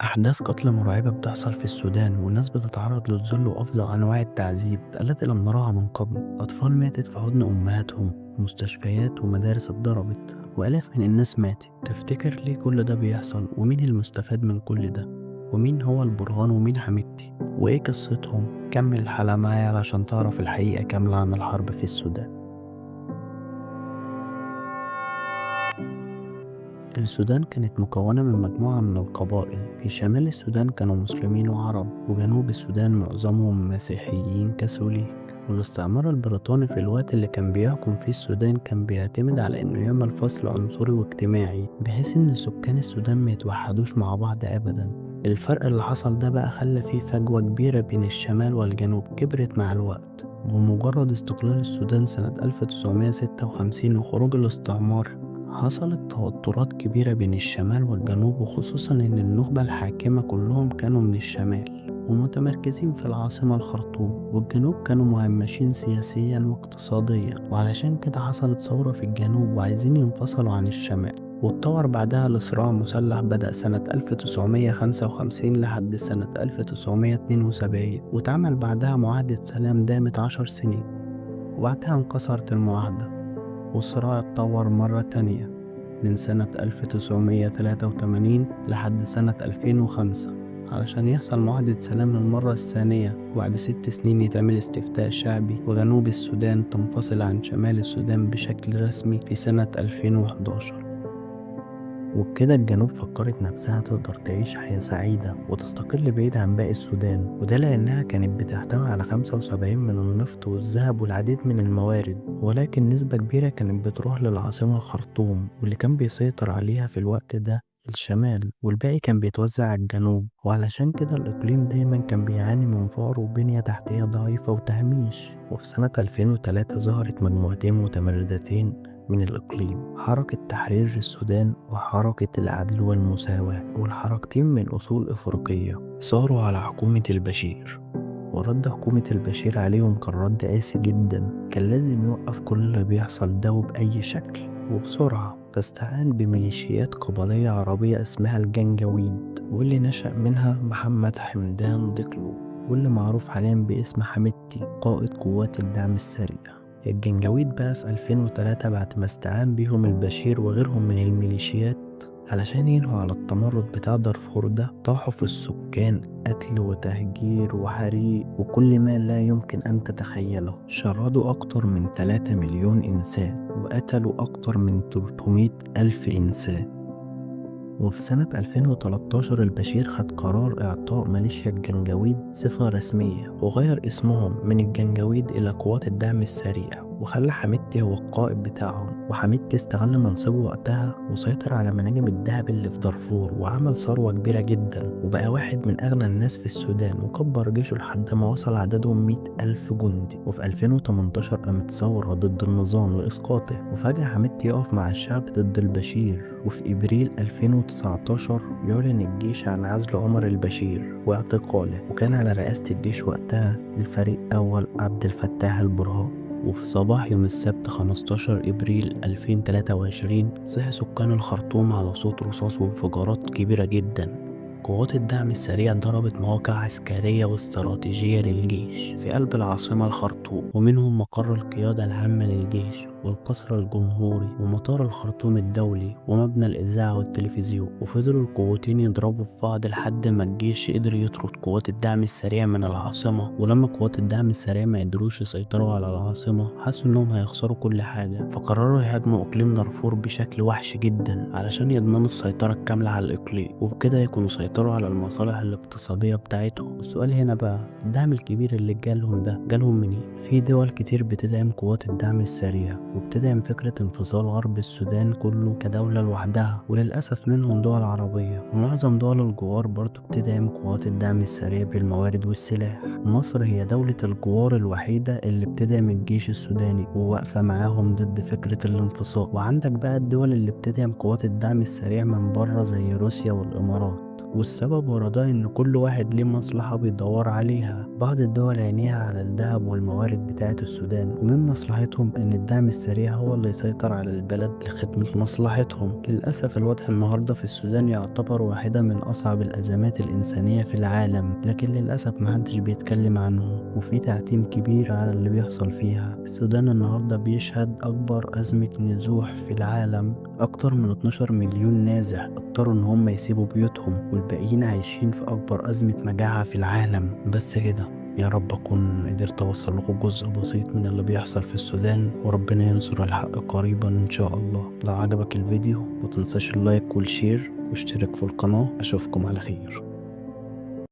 أحداث قتل مرعبة بتحصل في السودان، والناس بتتعرض للذل وأفظع أنواع التعذيب التي لم نراها من قبل. أطفال ماتت في حضن أمهاتهم، ومستشفيات ومدارس اتضربت، وآلاف من الناس ماتت. تفتكر ليه كل ده بيحصل؟ ومين المستفاد من كل ده؟ ومين هو البرهان ومين حميدتي؟ وإيه قصتهم؟ كمل الحلقة معايا علشان تعرف الحقيقة كاملة عن الحرب في السودان. السودان كانت مكونة من مجموعة من القبائل. في شمال السودان كانوا مسلمين وعرب، وجنوب السودان معظمهم مسيحيين كاثوليك. والاستعمار البريطاني في الوقت اللي كان بيحكم فيه السودان كان بيعتمد على انه يعمل فصل عنصري واجتماعي، بحيث ان سكان السودان ما يتوحدوش مع بعض ابدا. الفرق اللي حصل ده بقى خلى فيه فجوة كبيرة بين الشمال والجنوب كبرت مع الوقت. ومجرد استقلال السودان سنة 1956 وخروج الاستعمار، حصلت توترات كبيرة بين الشمال والجنوب، وخصوصا إن النخبة الحاكمة كلهم كانوا من الشمال ومتمركزين في العاصمة الخرطوم، والجنوب كانوا مهمشين سياسيا واقتصاديا، وعلشان كده حصلت ثورة في الجنوب وعايزين ينفصلوا عن الشمال. واتطور بعدها لصراع مسلح بدأ سنة 1955 لحد سنة 1972، واتعمل بعدها معاهدة سلام دامت 10 سنين، وبعدها انكسرت المعاهدة، والصراع اتطور مرة تانية من سنة 1983 لحد سنة 2005 علشان يحصل معاهدة سلام للمرة الثانية، وبعد 6 سنين يتعمل استفتاء شعبي وجنوب السودان تنفصل عن شمال السودان بشكل رسمي في سنة 2011. وبكده الجنوب فكرت نفسها تقدر تعيش حياة سعيدة وتستقل بعيد عن باقي السودان، وده لأنها كانت بتحتوي على 75 من النفط والذهب والعديد من الموارد، ولكن نسبة كبيرة كانت بتروح للعاصمة الخرطوم واللي كان بيسيطر عليها في الوقت ده الشمال، والباقي كان بيتوزع على الجنوب. وعلشان كده الإقليم دايما كان بيعاني من فقر وبنية تحتية ضعيفة وتهميش. وفي سنة 2003 ظهرت مجموعتين متمردتين من الإقليم، حركة تحرير السودان وحركة العدل والمساواة، والحركتين من أصول إفريقية صاروا على حكومة البشير. ورد حكومة البشير عليهم كان رد قاسي جدا، كان لازم يوقف كل اللي بيحصل ده وبأي شكل وبسرعة. فاستعان بميليشيات قبلية عربية اسمها الجنجويد، واللي نشأ منها محمد حمدان دقلو، واللي معروف حاليا باسم حميدتي قائد قوات الدعم السريع. الجنجويد بقى في 2003 بعد ما استعان بيهم البشير وغيرهم من الميليشيات علشان ينهوا على التمرد بتاع دارفور ده، طاحوا في السكان قتل وتهجير وحريق وكل ما لا يمكن أن تتخيله. شردوا أكتر من 3 مليون إنسان وقتلوا أكتر من 300 ألف إنسان. وفي سنة 2013 البشير خد قرار إعطاء ميليشيا الجنجويد صفة رسمية، وغير اسمهم من الجنجويد إلى قوات الدعم السريع، وخلى حميدتي هو القائد بتاعهم. وحميدتي استغل منصبه وقتها وسيطر على مناجم الذهب اللي في دارفور، وعمل ثروة كبيرة جدا، وبقى واحد من أغنى الناس في السودان، وكبر جيشه لحد ما وصل عددهم 100,000 جندي. وفي 2018 قامت ثورة ضد النظام لإسقاطه، وفجأة حميدتي يقف مع الشعب ضد البشير. وفي إبريل 2019 يعلن الجيش عن عزل عمر البشير واعتقاله، وكان على رئاسة الجيش وقتها الفريق أول عبد الفتاح البرهان. وفي صباح يوم السبت 15 إبريل 2023 صحي سكان الخرطوم على صوت رصاص وانفجارات كبيرة جدا. قوات الدعم السريع ضربت مواقع عسكرية واستراتيجية للجيش في قلب العاصمة الخرطوم، ومنهم مقر القيادة العامة للجيش والقصر الجمهوري ومطار الخرطوم الدولي ومبنى الإذاعة والتلفزيون. وفضلوا القوتين يضربوا في بعض لحد ما الجيش قدر يطرد قوات الدعم السريع من العاصمة. ولما قوات الدعم السريع ما قدروش يسيطروا على العاصمة حسوا إنهم هيخسروا كل حاجة، فقرروا يهاجموا إقليم دارفور بشكل وحش جدا علشان يضمنوا السيطرة الكاملة على الإقليم، وبكده يكونوا سيطروا على المصالح الاقتصادية بتاعتهم. السؤال هنا بقى، الدعم الكبير اللي جالهم ده جالهم منين؟ في دول كتير بتدعم قوات الدعم السريع وبتدعم فكرة انفصال غرب السودان كله كدولة لوحدها، وللأسف منهم دول عربية، ومعظم دول الجوار برضو بتدعم قوات الدعم السريع بالموارد والسلاح. مصر هي دولة الجوار الوحيدة اللي بتدعم الجيش السوداني وواقفة معاهم ضد فكرة الانفصال. وعندك بقى الدول اللي بتدعم قوات الدعم السريع من بره زي روسيا والإمارات. والسبب ورا ده إن كل واحد ليه مصلحة بيدور عليها. بعض الدول عينيها على الذهب والموارد بتاعة السودان، ومن مصلحتهم إن الدعم السريع هو اللي يسيطر على البلد لخدمة مصلحتهم. للأسف الوضع النهاردة في السودان يعتبر واحدة من أصعب الأزمات الإنسانية في العالم، لكن للأسف محدش بيتكلم عنه، وفي تعتيم كبير على اللي بيحصل فيها. السودان النهاردة بيشهد أكبر أزمة نزوح في العالم، أكتر من 12 مليون نازح اضطروا إن هم يسيبوا بيوتهم، والباقيين عايشين في أكبر أزمة مجاعة في العالم. بس كده، يا رب أكون قدرت أوصل لكم جزء بسيط من اللي بيحصل في السودان، وربنا ينصر الحق قريبا إن شاء الله. لو عجبك الفيديو متنساش ال like وال share واشترك في القناة. أشوفكم على خير.